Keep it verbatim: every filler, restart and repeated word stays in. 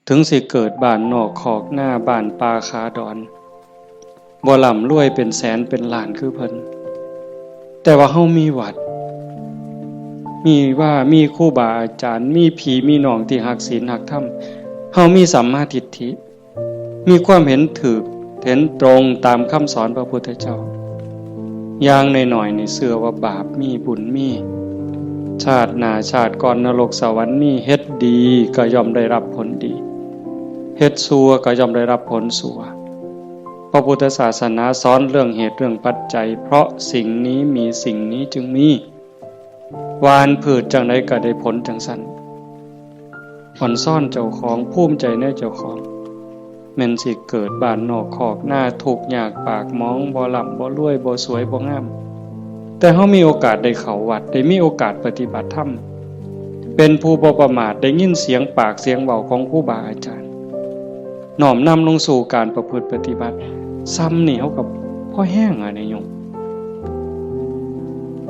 ถึงสิเกิดบ้านนอกคอกนา บ้านป่าขาดอน บ่ร่ำรวยเป็นแสนเป็นล้านคือเพิ่น แต่ว่าเฮามีวัด มีว่า มีครูบาอาจารย์ มีพี่มีน้องที่ฮักศีลฮักธรรม เฮามีสัมมาทิฏฐิ มีความเห็นถูก เห็นตรงตามคำสอนพระพุทธเจ้า อย่างน้อยๆ นี่เชื่อว่าบาปมีบุญมี ชาติหน้าชาติก่อนนรกสวรรค์มี เฮ็ดดีก็ย่อมได้รับผลดี เฮ็ดชั่วก็ย่อมได้รับผลชั่ว พระพุทธศาสนาสอนเรื่องเหตุเรื่องปัจจัย เพราะสิ่งนี้มีสิ่งนี้จึงมี หว่านพืชจั่งใดก็ได้ผลจั่งซั่น อ่อนซ้อนเจ้าของ ภูมิใจในเจ้าของ แม่นสิเกิดบ้านนอกคอกนา ทุกข์ยากปากหมอง บ่ร่ำบ่รวย บ่สวยบ่งาม แต่เฮามีโอกาสได้เข้าวัด ได้มีโอกาสปฏิบัติธรรม เป็นผู้บ่ประมาท ได้ยินเสียงปากเสียงเว้าของครูบาอาจารย์ น้อมนำลงสู่การประพฤติปฏิบัติ ซ้ำนี่เฮาก็พอแฮงอะนี่โยม